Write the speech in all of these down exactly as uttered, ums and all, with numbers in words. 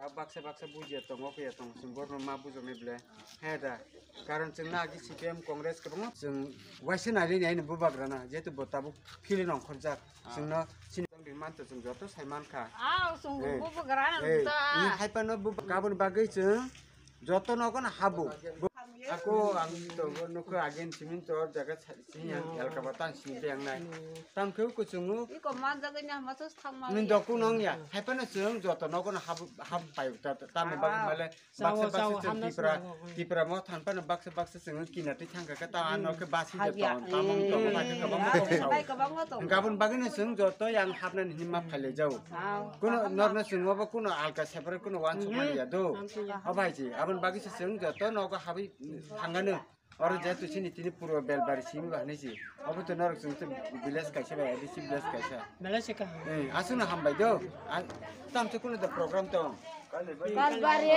Baksa baksa bujiya tongo, phiya tongo, chwng borokno ma bujaknai ble. He da, karon chwng na agi C P M Congress kwbangma chwng waisa nailai naino bubagrana, jehetu bo tabuk philwi nongkhorjak. Chwngno sini tong di manto chwng joto sai mankha. Aw, chwng Eh, bubagrana eh, ta. Ni hai phano bu gabon bagwi chwng joto nogono habu. Ako ang to nukho again simin to jaga sini ang elka ba tang sini te ang nai. Tam khe ko chungu. Iko manjagwi na hama sos thang ma. Min dokku nong ya. Hai phano chwng joto nogono habu hab pai ta ta me bang male baksa baksa chwng Tipra Tipra mo than phano baksa baksa chwng kina te thang ka ta ano khe basi de ton tamong to ma khe kabang mo. Bai kabang mo to. Gabon bagwi no chwng joto yang habna ni hima phaile jau. Kuno norno chwng obo kuno alka separate kuno wan sokmani ya do. O bhai ji, abon bagwi se chwng joto nogo habwi thangano. Oro je tu sini tini puro belbari simi ba hanai si. Obo to norok chwng to village kaisa ba, A D C village kaisa. Belai se kaham. Eh, aswkno hambai do. Tam to kuno da program tong. Belbari.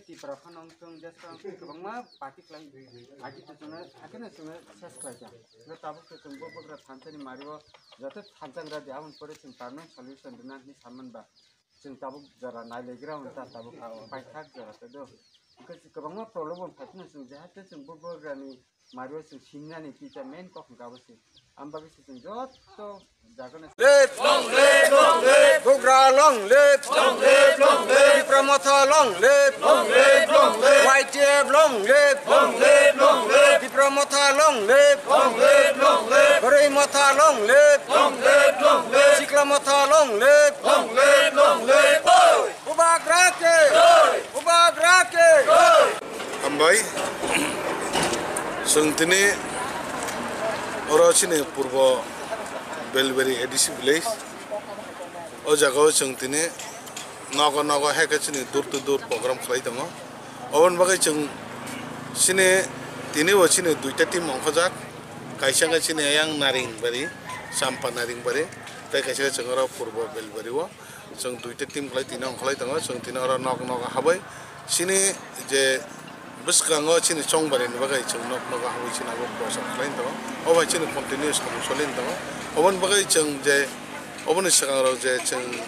Tipra phano chwng je chwng kwbangma party khlai. Agi to chwngno, akhirno chwngno ses khlaijak. Tabuk to chwng bo bogra thansani mario. Joto thansa gra di, aboni pore chwng permanent solution rwna hinwi saman ba. Chwng tabuk jora nailegra hwn ta tabuk ha paithak jora te do. Hwnkhe kwbangma problem wng phaikhe chwng jahate chwng bo bograni mario chwng simnani tita main kok hwnkha abo se. Am bagwi se chwng joto jagano. Live! Long live! Long live! Bugra long live! Long live! Long live! Tipra Motha long live! Long live! Long live! Y T F long live! Long live! Long live! Tipra Motha long live! Long live! Long live! Bwrwi Motha long live! Long live, long live. Sikla Motha long live. Long live, long live. Bubagra ke. Bubagra ke. Hambai. Chwng tini oro chini purbo Belbari A D C village. O jaga o chwng tini nogo nogo hai khe chini door to door program khlai tongo. Oboni bagwi chwng chini tini bo chini duita team ongkhojak. Kaisa wngkha chini ayang Naringbari, Champa Naringbari, tei kaisa chwng oro Purbo Belbari o. Chwng duita team khlai tini ongkhlai tongo, chwng tini oro nok nok habwi chini je bwskango chini chongbari ni bagwi chwng nok nok habwi chini abo prochar khlai tongo. O bai chini continue samung soli tongo. Oboni bagwi chwng je oboni swkang rok je chwng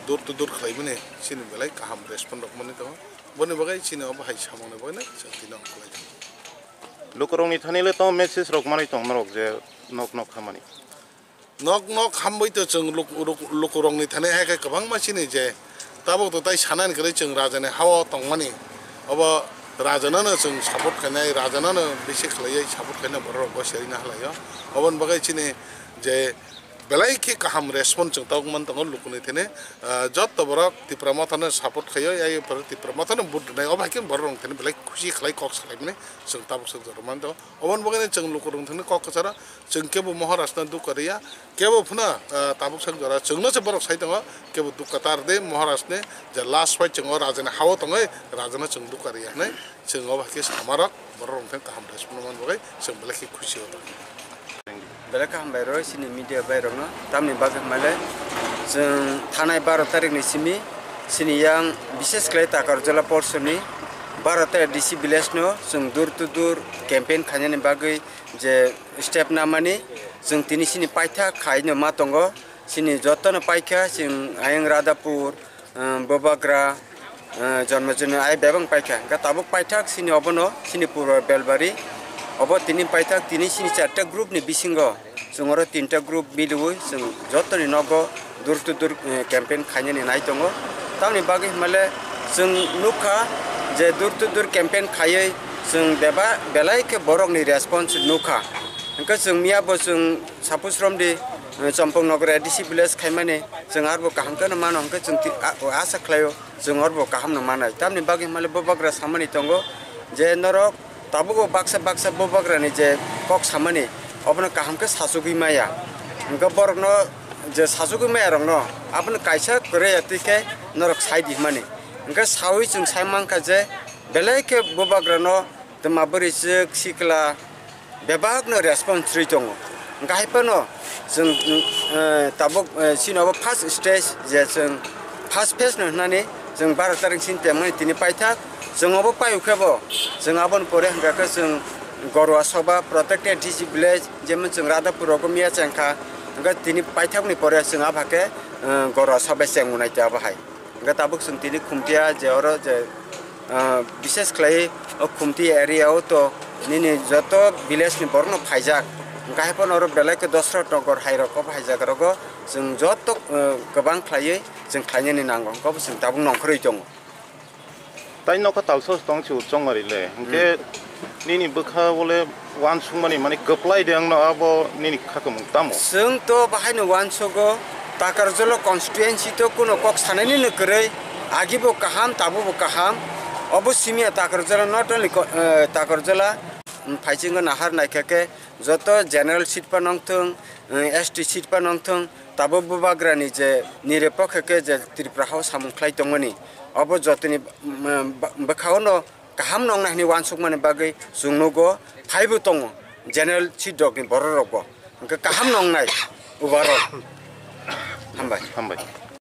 door to door khlai mani chini belai kaham respond rok mani tongo. Boni bagwi chini obo hai samung ni bagwi chwng tini ongkhlai tongo. Lukurokni thani le tamo message rok manwi tong norok je nok nok hamani. Nok nok hambai to chwng luk-, luk-, lukurokni thani hai khe kwbangma chini je tabuk to tai sanani kwrwi chwng rajani hao tongmani. Obo rajanano chwng support khainai, rajanano bisi khlaiwi support khainai borok rok bo serina halaio. Oboni bagwi chini je belai khe kaham respond chwng tabuk man tongo lukuni thani, ah, jotto borok Tipra Mothano support khaio, ai borok Tipra Mothano vote rwnai, obo hai khe borok rok thani belai khusi khlai kok salaimani chwng tabuk swk jorok man tongo. Oboni bagwi chwng lukurok thani kok kwcharo chwng kebo Maharashtra dukha riya, kebo phano, ah, tabuk swk jora chwngno se borok sai tongo, kebo dukha tar de Maharashtra je last fight chwng o rajani hao tongoi rajano chwng dukha riya hinwi chwng obo hai khe samarok borok rok thani kaham respond man bagwi chwng belai khe khusi o tongo. Belai khe hambai rw sini media bai rokno, tamni bagwi hwnmale chwng thanai baro tarikni simi sini yang bishes khlai Takarjala Porsoni baro tarik D C village no chwng door to door campaign khainani bagwi je step namani chwng tini sini paithak khaino ma tongo, sini jotono paikha chwng ayang Radhapur, ah, Bubagra, ah, Jonmojoni ai bebak paikha. Hwnkhe tabuk paithak sini obono, sini pura Belbari. Obo tini paithak, tini sini charta group ni bisingo chwng oro tinta group miliwi chwng jotoni nogo door to door, eh, campaign khainani nai tongo. Tamni bagwi hwnmale chwng nukha je door to door campaign khaiwi chwng beba-, belai khe borokni response nukha. Hwnkhe chwng miyabo chwng Sapusromdi, eh, Chompongnogra A D C village khaimani chwng arbo kaham kheno mano hwnkhe chwng ti-, a-, o asa khlaio chwng arbo kahamno manai. Tamni bagwi hwnmale Bubagra samani tongo je norok tabugo baksa baksa Bubagrani je kok samani obono kaham khe sachugwi maya. Hwnkhe borokno je sachugwi maya rokno abono kaisa kwrwi ya twi khe norok sai di hwnmani. Hwnkhe saui chwng sai mankha je belai khe Bubagrano twma bwrwi chwk sikla bebakno response rwi tongo. Hwnkhe hai phano chwng, eh, tabuk, eh, chini obo first stage je chwng first phase no hwnani chwng baro tarik sini tengmani tini paithak. Chwng obo paio khe bo chwng aboni pore hwnkha khe chwng Gorwa Soba protected D C village jemon chwng Radhapur rogo miya chengkha. Hwnkhe tini paithakni pore chwng abha khe, eh, Gorwa Soba chengmwnai tei abo hai. Hwnkhe tabuk chwng tini Khumtia je oro je, ah, bishes khlai o Khumti area o to nini joto village ni borok no phaijak. Hwnkhe hai phano oro belai khe Dosrot Nogor hai rok o phaijak rogo chwng joto, ah, kwbang khlaiwi chwng khlainani nango. Hwnkhe bo chwng tabuk nongkhorwi tongo. Tai nokha talsa tong si uchong mari le. Hwnkhe Hmm. nini bwkha bole uansukmani mani kwplai de wngno abo nini khakamung tamo? Chwng to bahaino uansugo, Takarjala constituency to kuno kok sanainino kwrwi, agibo kaham, tabobo kaham. Obo simiya Takarjala not only ko-, eh, Takarjala, mm, phaisingo nahar naikha khe joto general seat phano wngthung, eh, S T seat phano wngthung, tabo bubagrani je nirepokhe khe je Tripura hao samung khlai tongmani, obo jotoni, mm, ba-, bwkhao no kaham nongnai hwnwi uansukmani bagwi chwng nugo, phaibo tongo general seat rokni borok rokbo. Hwnkhe kaham nongnai overall. Hambai. Hambai.